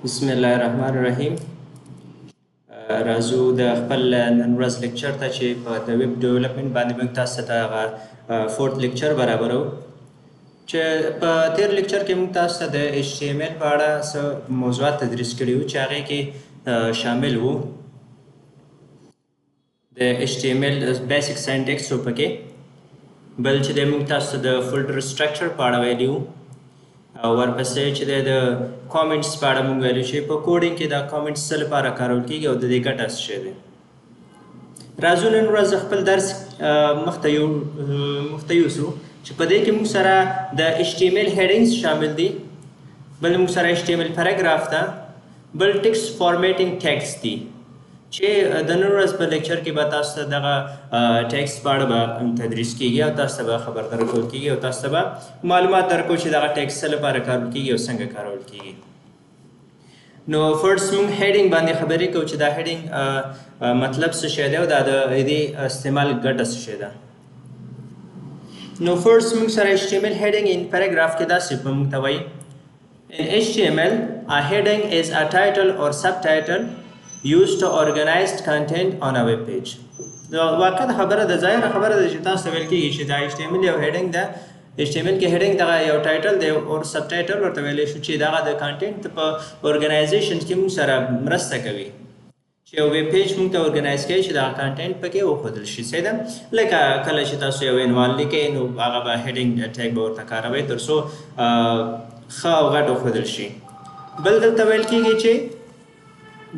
بسم الله الرحمن الرحیم. راځو د خپل نن ورځ lecture ته چې په د web development باندې موږ تاسو ته هغه fourth lecture برابرو، چې په تیر lecture کې موږ تاسو ته د HTML په اړه څه موضوعات تدریس کړي وو، چې هغې کې شامل وو د HTML basic syntax و پکې، بل چې د موږ تاسو ته د folder structure په اړه ویلي وو، او ورپسې چې د comments په اړه موږ ویلي چې په coding کې دا comments څه لپاره کارول کېږي او د دې ګټه څه شی دی. راځو نن ورځ خپل درس مخته یوسو، چې په دې کې موږ سره د HTML headings شامل دي، بل موږ سره HTML paragraph ده، بل text formatting tags دي، چې د نن ورځ په lecture کې به تاسو ته دغه tags په اړه به تدریس کېږي او تاسو ته به خبر درکول کېږي او تاسو ته به معلومات درکو چې دغه tags څه لپاره کارول کېږي او څنګه کارول کېږي. نو first موږ heading باندې خبرې کوو چې دا heading مطلب څه شی دی او دا د دې استعمال ګټه څه شی ده. نو first موږ سره HTML heading in paragraph کې داسې په موږ ته وایي: In HTML, a heading is a title or subtitle used to organize content on a web page. واقع خبره ده، ظاهره خبره ده چې تاسو ته ویل کېږي چې دا HTML یو heading ده. HTML کې heading دغه یو title دی او subtitle ورته ویلی شو، چې دغه د content په organization کې موږ سره مرسته کوي، چې یو web page موږ ته organize کوي چې دغه content پکې وښودل شي. صحیح ده؟ لکه کله چې تاسو یو عنوان لیکئ نو هغه به heading tag به ورته کاروئ تر څو ښه او غټ وښودل شي. بل دلته ویل کېږي چې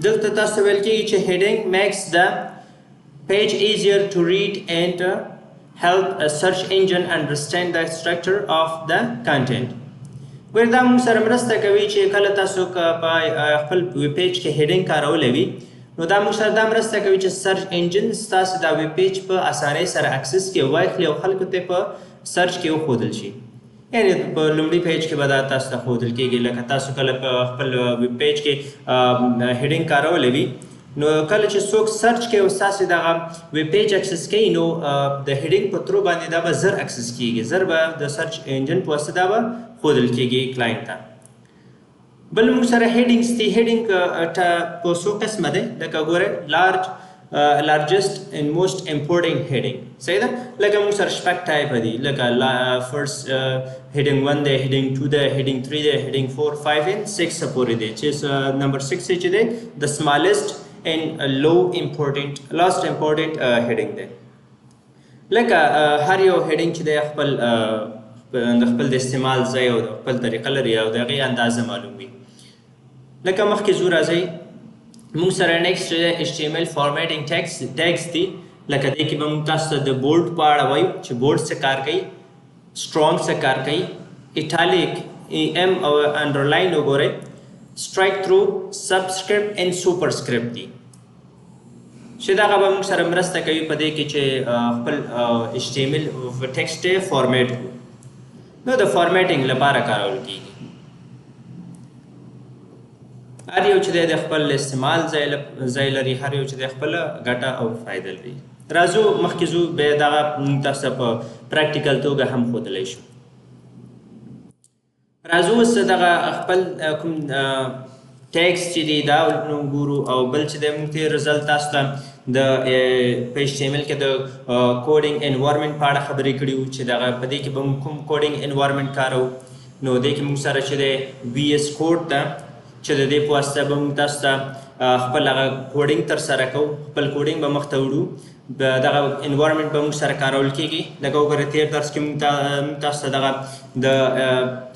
دلته تاسو ویل کېږي چې heading makes the page easier to read and help a search engine understand the structure of the content. ګوره دا موږ سره مرسته کوي چې کله تاسو په خپل web page کې heading کارولی وي، نو دا موږ سره دا مرسته کوي چې search engine ستاسو دا web page په اسانۍ سره access کړي او واخلي او خلکو ته په search کې وښودل شي. یعنی په لومړي page کې به دا تاسو ته ښودل کېږي. لکه تاسو کله په خپل web page کې heading کارولی وي، نو کله چې څوک search کوي او ستاسو دغه web page access کوي، نو د heading په through باندې دا به زر access کېږي، زر به د search engine په واسطه دا به ښودل کېږي client ته. بل موږ سره headings دي. heading په څو قسمه دی، لکه ګورئ large، largest and most important heading. صحیح ده؟ لکه موږ سره شپږ type دي، لکه first heading 1 دی، heading 2 دی، heading 3 دی، heading 4، 5 and 6 پورې دی، چې number 6 چې دی the smallest and low important last important heading دی. لکه هر یو heading چې دی خپل د خپل د استعمال ځای او د خپل طریقه لري او د هغې اندازه معلوم وي. لکه مخکې ځو، راځئ موږ سره next HTML formatting tags دي. لکه دې کې به موږ تاسو ته د bold په اړه وایو چې bold څه کار کوي، strong څه کار کوي، italic، em او underline وګورئ، strikethrough، subscript and superscript دي، چې دغه به موږ سره مرسته کوي په دې کې چې خپل HTML text format کړو. نو د formatting لپاره کارول کېږي. هر یو چې دی د خپل استعمال ځای لري، هر یو چې دی خپله ګټه او فایده لري. راځو مخکې ځو، بیا دغه موږ تاسو ته په practical توګه هم ښودلی شو. راځو اوس دغه خپل کوم tags چې دی دا نو ګورو، او بل چې دی موږ تېر ځل تاسو ته د په HTML کې د coding environment په اړه خبرې کړې وو، چې دغه په دې کې به موږ کوم coding environment کاروو. نو دې کې موږ سره چې دی VS Code ده، چې د دې په واسطه به موږ تاسو ته خپل هغه coding ترسره کوو، خپل coding به مخته وړو. دغه environment به موږ سره کارول کېږي. لکه وګورئ تېر درس کې موږ تاسو ته دغه د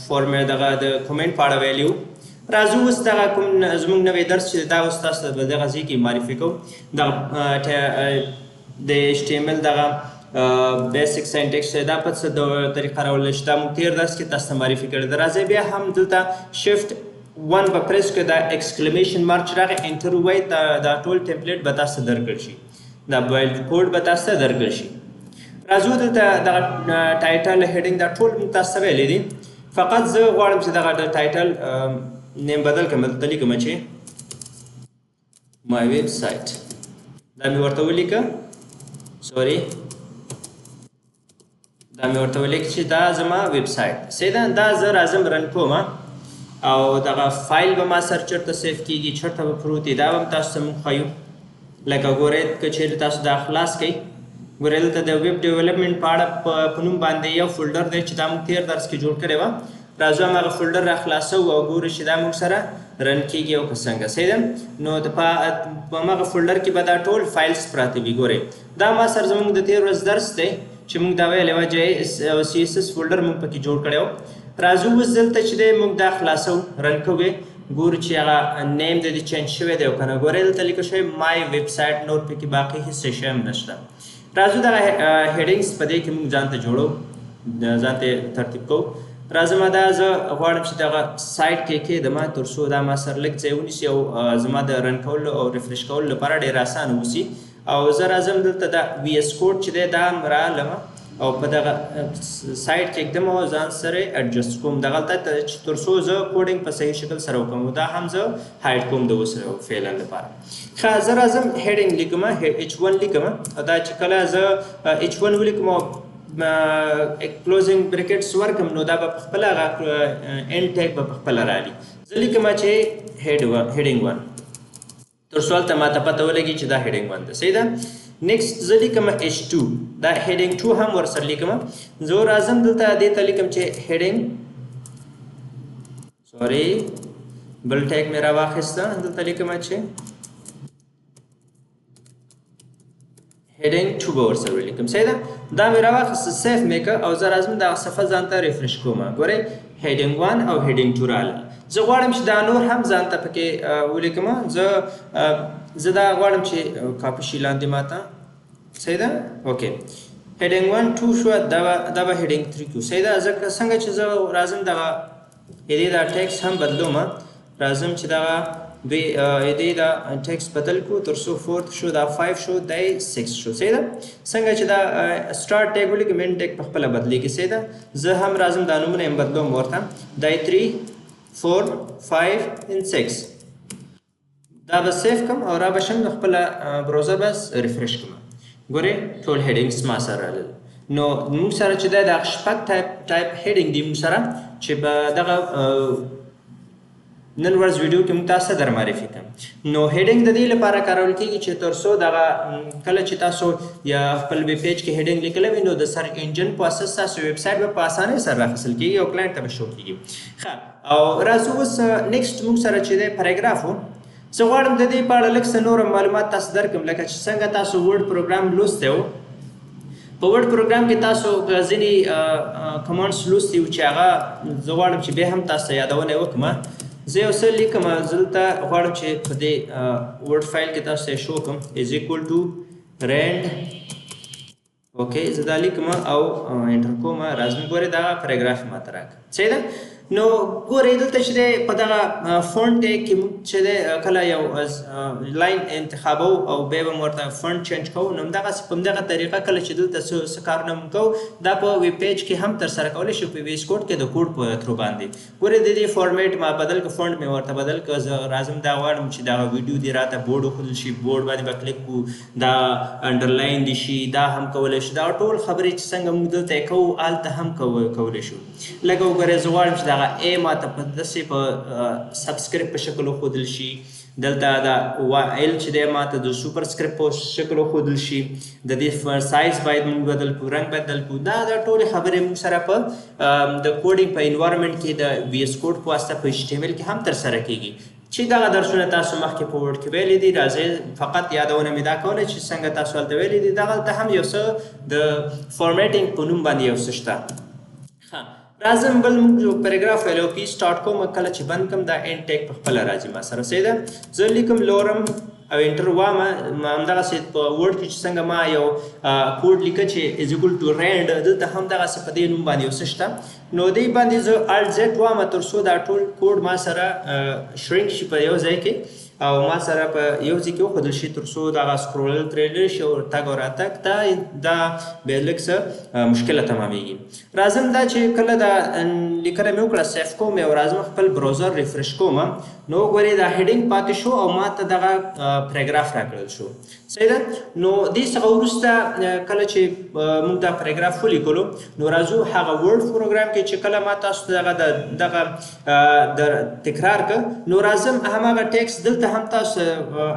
form دغه د کومنټ په اړه ویلي وو. راځو اوس دغه کوم زموږ نوی درس چې دا اوس تاسو ته به دغه ځای کې معرفي کوو، دغه د HTML دغه basic syntax دا په څه طریقه راوړل شي، دا موږ تېر درس کې تاسو ته معرفي کړی ده. راځئ بیا هم دلته shift 1 به پریس کړئ، دا exclamation mark چې راغی enter ووایئ، دا ټول template به تاسو ته درکړل شي، دا وایل کوډ به تاسو ته درکړل شي. راځو دلته دغه title heading دا ټول موږ تاسو ته ویلي دي. فقط زه غواړم چې دغه د title name بدل کړم، دلته لیکم چې my website، دا مې ورته ولیکه، sorry دا مې ورته ولیکه چې دا زما ویب سایټ. صحیح ده؟ دا زه راځم run کوم. او دغه فایل به ما سره چېرته save کېږي، چېرته به پروت وي، دا به هم تاسو ته موږ ښیو. لکه ګورئ که چېرې تاسو دا خلاص کړئ، ګورئ دلته د web development په اړه په نوم باندې یو folder دی چې دا موږ تېر درس کې جوړ کړی وه. راځو هماغه folder را خلاصوو او ګورو چې دا موږ سره run کېږي او که څنګه. صحیح ده؟ نو په هماغه folder کې به دا ټول files پراته وي. ګورئ دا ما سره زموږ د تېر ورځ درس دی چې موږ دا ویلې وه JS او CSS folder موږ پکې جوړ کړی و. راځو اوس دلته چې دی موږ دا خلاصوو، run کوو، ګورو چې هغه name د دې change شوی دی او که نه. ګورئ دلته لیکل شوی my website، نور پکې باقي هېڅ شی هم نشته. راځو دغه headings په دې کې موږ ځان ته جوړو، ځان ته ترتیب کوو. راځم دا زه غواړم چې دغه side کې کېږدم تر څو دا ما سره لږ ځای ونیسي او زما د run کولو او refresh کولو لپاره ډېر اسانه اوسي. او زه راځم دلته دا VS Code چې دی دا هم رالم او په دغه side کې ږدم او ځان سره adjust کوم دغلته چې تر څو زه coding په صحیح شکل سره وکړم. دا هم زه hide کوم د اوس فعلا لپاره. ښه، زه راځم heading لیکم، H1 لیکم، او دا چې کله زه H1 ولیکم او closing brackets ورکم نو دا به په خپله هغه end tag به په خپله رالي. زه لیکم چې heading 1 تر څو هلته ماته پته ولګي چې دا heading 1 ده. صحیح ده؟ next زه لیکم H2، دا heading 2 هم ورسره لیکم. زه راځم دلته دې ته لیکم چې heading، sorry بل tag مې راواخیسته، دلته لیکم چې heading 2 به ورسره ولیکم. صحیح ده؟ دا مې راواخیسته، save مې کړه او زه راځم دغه صفحه ځان ته refresh کوم. ګورئ heading 1 او heading 2 راغلل. زه غواړم چې دا نور هم ځان ته پکې ولیکم. زه دا غواړم چې کاپي شي لاندې ماته. صحیح ده؟ okay، heading 1 2 شوه، دا به heading 3 کړو. صحیح ده؟ ځکه څنګه چې زه راځم دغه دې دا ټیکس هم بدلوم، راځم چې دغه دوی دې دا ټیکس بدل کړو تر څو 4 شو، دا 5 شو، دا 6 شو. صحیح ده؟ څنګه چې دا start tag ولیکم end tag په خپله بدلېږي. صحیح ده؟ زه هم راځم دا نومونه هم بدلوم ورته، دا 3 4 5 and 6. دا به save کړم او را به شم خپله browser به refresh کړم. ګورئ ټول headings ما سره راغلل. نو موږ سره چې دی دا شپږ type heading دی موږ سره چې به دغه نن ورځ ویډیو کې موږ تاسو ته در معرفي کړم. نو heading د دې لپاره کارول کېږي چې تر څو دغه کله چې تاسو یا خپل web page کې heading لیکلی وي نو د search engine په اساس ستاسو ویب سایټ به په اسانۍ سره راخیستل کېږي او client ته به show کېږي. ښه، او راځو اوس next موږ سره چې دی پاراګراف و. زه غواړم د دې په اړه لږ څه نور معلومات تاسو درکړم. لکه چې څنګه تاسو Word program لوستی و، په Word program کې تاسو ځینې commands لوستي وو چې هغه زه غواړم چې بیا هم تاسو ته یادونه وکړم. زه یو څه لیکم، زه دلته غواړم چې په دې Word file کې تاسو ته show کړم is equal to rand. okay، زه دا لیکم او enter کوم. راځم ګورئ دا پاراګراف ماته راکړه. صحیح ده؟ نو ګورئ دلته چې دی په دغه font tag کې موږ چې دی کله یو line انتخابوو او بیا به مو ورته font change کوو، نو همدغسې په همدغه طریقه کله چې دلته څه کارونه موږ کوو دا په web page کې هم ترسره کولی شو، په VS Code کې د کوډ په through باندې. ګورئ د دې فارمیټ ما بدل کړ، font مې ورته بدل کړ. زه راځم دا غواړم چې دغه ویډیو دې راته bold وښودل شي، bold باندې به کلیک کړو، دا underline دې شي، دا هم کولی شو. دا ټول خبرې چې څنګه موږ دلته یې کوو هلته هم کولی شو. لکه وګورئ زه غواړم چې دغه A ماته په داسې په subscript په شکل وښودل شي، دلته دا L چې دی ماته د superscript په شکل وښودل شي، د دې سایز باید موږ بدل کړو، رنګ بدل کړو. دا ټولې خبرې موږ سره په د coding په environment کې د VS Code په واسطه په HTML کې هم ترسره کېږي. چې دغه درسونه تاسو مخکې په Word کې ویلي دي. راځئ فقط یادونه مې دا کوله چې څنګه تاسو هلته ویلي دي، دغلته هم یو څه د formatting په نوم باندې یو څه شته. ښه، راځم بل موږ یو پاراګراف ویلو، P start کوم، کله چې بند کړم دا end tag په خپله راځي ما سره. صحیح ده؟ زه لیکم lorem او enter وامه. همدغسې په Word کې چې څنګه ما یو کوډ لیکه چې is equal to rand، دلته هم دغسې په دې نوم باندې یو څه شته. نو دې باندې زه Alt Z وامه تر څو دا ټول کوډ ما سره shrink شي په یو ځای کې او ما سره په یو ځای کې وښودل شي، تر څو دغه scroll ترې لرې شي او تګ او راتګ ته دا بیا لږ څه مشکله تمامېږي. راځم دا چې کله دا لیکنه مې وکړه save کوم او راځم خپل browser refresh کوم، نو وګورئ دا heading پاتې شو او ما ته دغه پاراګراف راکړل شو. صحیح ده. نو دې څخه وروسته کله چې موږ دا پاراګراف ولیکلو، نو راځو هغه Word پروګرام کې چې کله ما تاسو ته دغه د تکرار که، نو راځم هماغه ټیکس دلته هم تاسو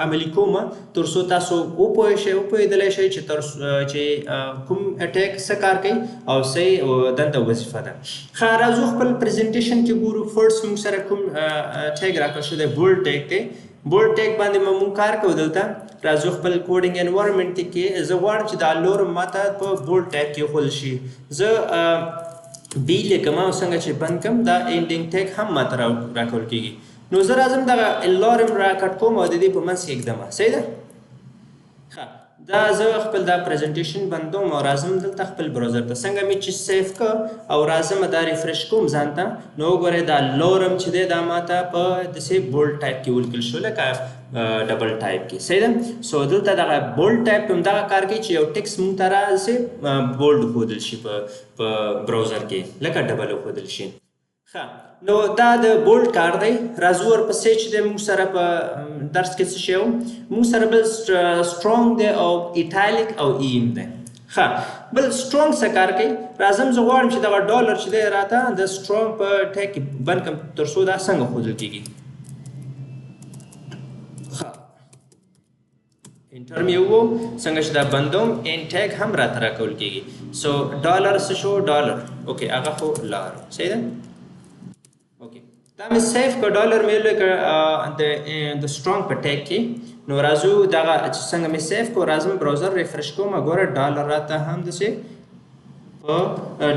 عملي کوم، تر څو تاسو وپوه شئ، وپوهېدلی شئ چې تر چې کوم tag څه کار کوي او څه یې دنده وظیفه ده. ښه، راځو خپل presentation کې ګورو. First موږ سره کوم tag راکړل شوی دی؟ Bold tag دی. Bold tag باندې موږ کار کوو. دلته راځو خپل coding environment کې. زه غواړم چې دا lorem ماته په bold tag کې وښودل شي. زه B لیکم او څنګه چې بند کم دا ending tag هم ماته راکول کېږي. نو زه راځم دغه lorem را cut کوم او د دې په منځ کې ږدم. صحیح ده. ښه، دا زه خپل دا presentation بندوم او راځم دلته خپل browser ته. څنګه مې چې save که او راځم دا refresh کوم ځان ته، نو وګورئ دا lorem چې دی دا ماته په داسې bold type کې ولیکل شو، لکه double type کې. صحیح ده. So دلته دغه bold type هم دغه کار کوي چې یو ټیکس مونږ ته راسي bold وښودل شي په browser کې، لکه double وښودل شي. ښه، نو دا د bold کار دی. راځو ورپسې چې دی موږ سره په درس کې څه شی و؟ موږ سره بل strong دی او italic او em دی. ښه، بل strong څه کار کوي؟ راځم زه غواړم چې دغه ډالر چې دی راته د strong په tag کې بند کړم، تر څو دا څنګه ښودل کېږي. ښه، enter مې ووهو، څنګه چې دا بندوم end tag هم راته راکول کېږي. So dollar څه شو؟ Dollar. Okay، هغه خو لار. صحیح ده. Okay، دا مې save کړ، ډالر مې ولیکه د strong په tag کې. نو راځو دغه چې څنګه مې save کړو، راځم browser refresh کوم، ګوره ډالر راته هم داسې په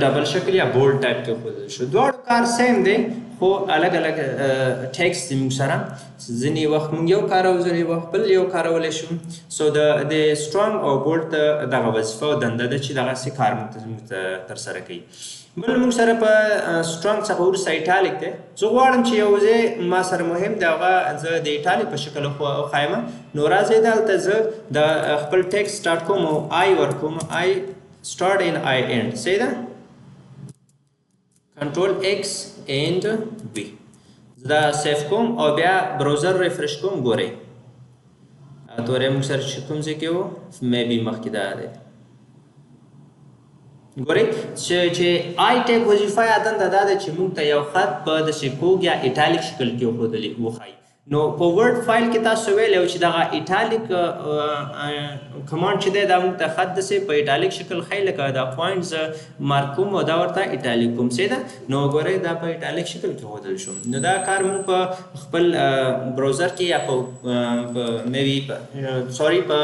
double شکل یا bold type کې وښودل شو. دواړو کار same دی، خو الګ الګ tags دي موږ سره. ځینې وخت موږ یو کاروو، ځینې وخت بل یو کارولی شو. So د strong او bold دغه وظیفه او دنده ده چې دغسې کار موږ ته ترسره کوي. بل موږ سره په strong څخه وروسته italic دی. زه غواړم چې یو ځای ما سره مهم دی، هغه زه د italic په شکل وښایم. نو راځئ دلته زه د خپل text start کوم او I ورکوم، I start and I end. صحیح ده. Control X and V. زه دا save کوم او بیا browser refresh کوم. ګورئ توری موږ سره چې کوم ځای کې و، maybe مخکې دا دی. ګورئ چې I tag وظیفه یا دنده دا ده چې موږ ته یو خط په داسې کوږ یا italic شکل کې وښایي. نو په Word file کې تاسو ویلی و چې دغه italic command چې دی دا موږ ته خط داسې په italic شکل ښایي، لکه دا points mark کوم او دا ورته italic کوم. صحیح ده. نو ګورئ دا په italic شکل کې ښودل شو. نو دا کار موږ په خپل browser کې یا په maybe sorry په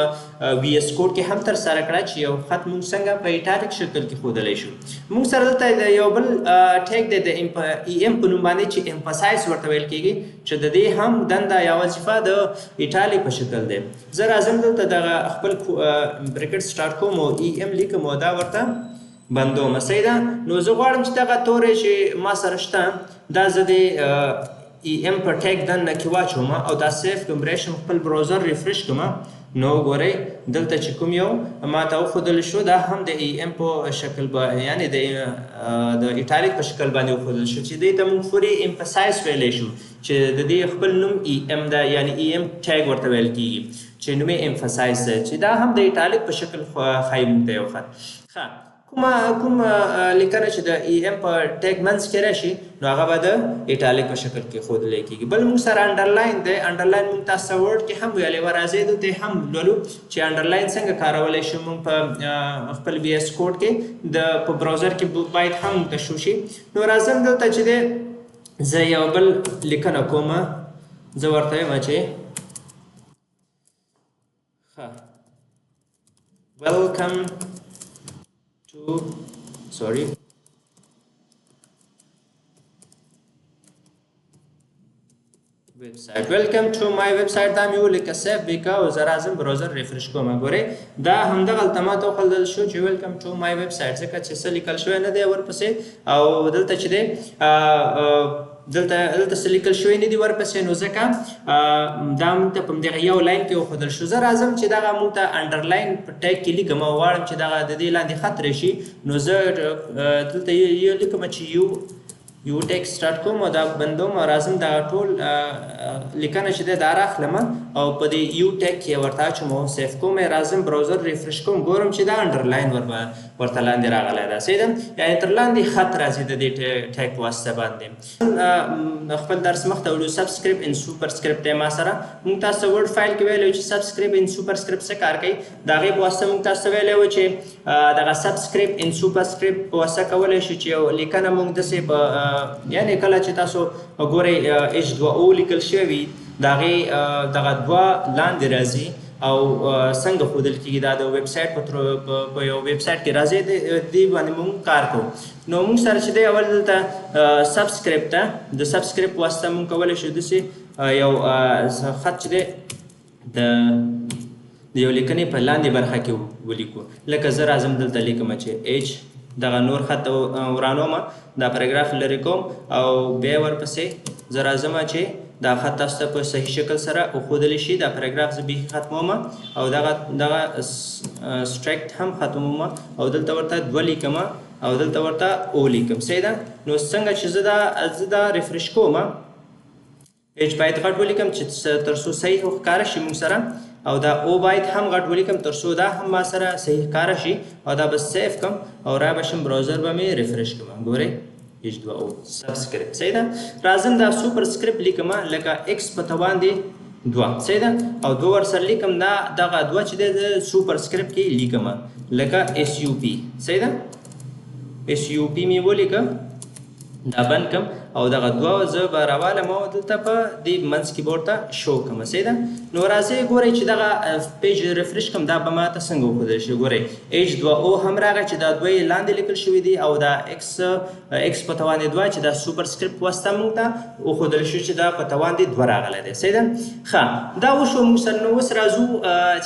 VS Code کې هم ترسره کړه چې یو خط موږ څنګه په italic شکل کې ښودلی شو. موږ سره دلته د یو بل tag دی د em په نوم باندې چې emphasize ورته ویل کېږي، چې د دې هم دنده یا وظیفه د italic په شکل دی. زه راځم دلته دغه خپل bracket start کوم او em لیکم او دا ورته بندوم. صحیح ده. نو زه غواړم چې دغه توری چې ما سره شته دا زه د em په tag دننه کې واچوم او دا save کړم، راشم خپل browser refresh کړم. نو ګورئ دلته چې کوم یو ما ته وښودل شو دا هم د em په شکل یعنې د italic په شکل باندې وښودل شو، چې دې ته موږ fully emphasize ویلی شو، چې د دې خپل نوم em ده، یعنې em tag ورته ویل کېږي، چې نوم یې emphasize دی، چې دا هم د italic په شکل ښایي موږ ته یو خط. ښه، کوم لیکنه چې د em په tag منځ کې راشي نو هغه به د italic په شکل کې ښودلی کېږي. بل موږ سره underline دی. Underline موږ تاسو ته Word کې هم ویلی و، راځئ دلته یې هم لولو چې underline څنګه کارولی شو موږ په خپل VS Code کې، د په browser کې باید هم موږ ته شو شي. نو راځم دلته چې دی زه یو بل لیکنه کوم، زه ورته وایم چې ښه welcome to sorry website, welcome to my website. دا مې ولیکه، save یې کړه او زه راځم browser refresh کوم. ګورئ دا همدغلته ما ته وښودل شو چې welcome to my website، ځکه چې څه لیکل شوی نه دی ورپسې. او دلته چې دی دلته څه لیکل شوی نه دي ورپسې، نو ځکه دا موږ ته په همدغه یو line کې وښودل شو. زه راځم چې دغه موږ ته underline په tag کې لیکم او غواړم چې دغه د دې لاندې خط راشي، نو زه دلته یو لیکم چې یو tag start کوم او دا بندوم او راځم دغه ټول لیکنه چې دی دا راخلم او په دې U tag کې ورته اچوم او save کوم یې، راځم browser refresh کوم، ګورم چې دا underline ورته لاندې راغلی ده. صحیح ده، یعنې تر لاندې خط راځي د دې tag په واسطه باندې. خپل درس مخته وړو. Subscript and superscript دی ما سره. موږ تاسو Word file کې ویلی چې subscript and superscript څه کار کوي، د هغې په واسطه موږ تاسو ویلی و چې دغه subscript and superscript په واسطه کولی شو چې یو لیکنه موږ داسې په یعنې کله چې تاسو ګورئ H2O لیکل شوی وي، د هغې دغه دوه لاندې راځي او څنګه ښودل کېږي، دا د ویب سایټ په یو ویب سایټ کې راځي، دې باندې موږ کار کوو. نو موږ سره چې دی اول دلته subscript ده، د subscript واسطه موږ کولی شو داسې یو خط چې دی د یو لیکنې په لاندې برخه کې ولیکو. لکه زه راځم دلته لیکم چې H، دغه نور خط ورانوم، دا پاراګراف لرې کوم او بیا ورپسې زه راځم چې دا خط تاسو ته په صحیح شکل سره وښودلی شي. دا پاراګراف زه بیخي ختموم او دغه سټریکټ هم ختموم او دلته ورته دوه لیکم او دلته ورته O لیکم. صحیح ده. نو څنګه چې زه دا refresh کوم، H باید غټ ولیکم چې تر څو صحیح ښکاره شي موږ سره، او دا O باید هم غټ ولیکم تر څو دا هم ما سره صحیح ښکاره شي، او دا به save کم او را به شم browser به مې refresh کړم. ګورئ H2O subscript. صحیح ده. راځم دا superscript لیکم لکه X په توان دی دوه. صحیح ده، او دوه ورسره لیکم، دا دغه دوه چې دی د superscript کې لیکم لکه SUP. صحیح ده، SUP مې ولیکه، دا بند کم او دغه دوه زه به راوالم او دلته په دې منځ کې به ورته شو کم. صحیح ده. نو راځئ ګورئ چې دغه page refresh کم، دا به ما ته څنګه وښودل شي. ګورئ H2O هم راغی چې دا دوه یې لاندې لیکل شوي دي او دا X په توان دی دوه چې دا superscript واسطه موږ ته وښودل شو چې دا په توان دی دوه راغلی دی. صحیح ده. ښه، دا وشو موږ سره. نو اوس راځو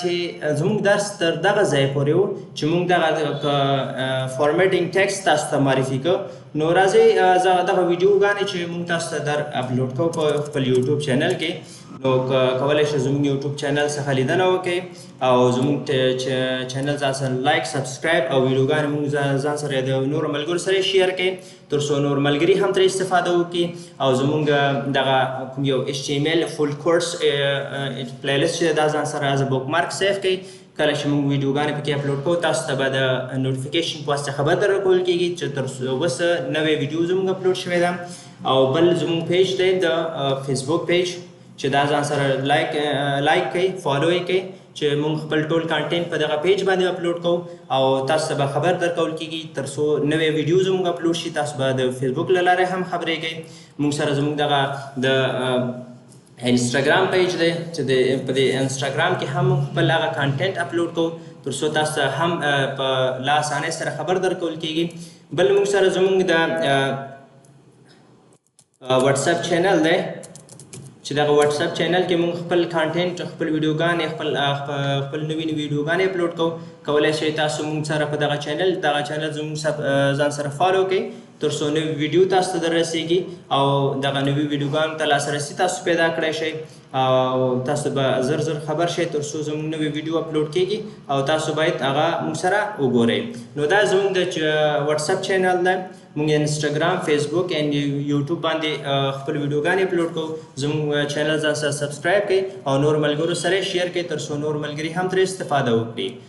چې زموږ درس تر دغه ځای پورې و چې موږ دغه formatting text تاسو ته معرفي کړو. نو راځئ زه دغه ویډیوګانې چې موږ تاسو ته در اپلوډ کوو په خپل YouTube channel کې، نو کولی شئ زموږ YouTube channel څخه لیدنه وکړئ او زموږ channel ځان سره like، subscribe او ویډیوګانې موږ ځان سره د نورو ملګرو سره share کړئ تر څو نور ملګري هم ترې استفاده وکړي. او زموږ دغه کوم یو HTML full course playlist چې دا ځان سره as bookmark save کړئ. کله چې موږ ویډیوګانې پکې اپلوډ کوو تاسو ته به د notification په واسطه خبر درکول کېږي چې تر اوسه نوې ویډیو زموږ اپلوډ شوې ده. او بل زموږ page دی د Facebook page چې دا ځان سره like کړئ، follow یې کړئ چې موږ خپل ټول content په دغه page باندې اپلوډ کوو او تاسو ته به خبر درکول کېږي تر څو نوې ویډیو زموږ اپلوډ شي. تاسو به د فیسبوک له لارې هم خبرېږئ. موږ سره زموږ دغه د انستګرام page دی چې په دې انستګرام کې هم موږ خپل هغه content upload کوو تر څو تاسو ته هم په لا اسانۍ سره خبر درکول کېږي. بل موږ سره زموږ د WhatsApp channel دی چې دغه WhatsApp channel کې موږ خپل content، خپل ویډیوګانې، خپل نوې نوې ویډیوګانې اپلوډ کوو. کولی شئ تاسو موږ سره په دغه channel، دغه channel زموږ ځان سره follow کړئ تر څو نوې ویډیو تاسو ته دررسېږي او دغه نوې ویډیوګانو ته لاسرسی تاسو پیدا کړی شئ او تاسو به زر زر خبر شئ تر څو زموږ نوې ویډیو اپلوډ کېږي او تاسو باید هغه موږ سره وګورئ. نو دا زموږ د WhatsApp channel دی. موږ انستګرام، فیسبوک and YouTube باندې خپل ویډیوګانې اپلوډ کوو. زموږ channel ځان سره subscribe کړئ او نور ملګرو سره share کړئ تر څو نور ملګري هم ترې استفاده وکړي.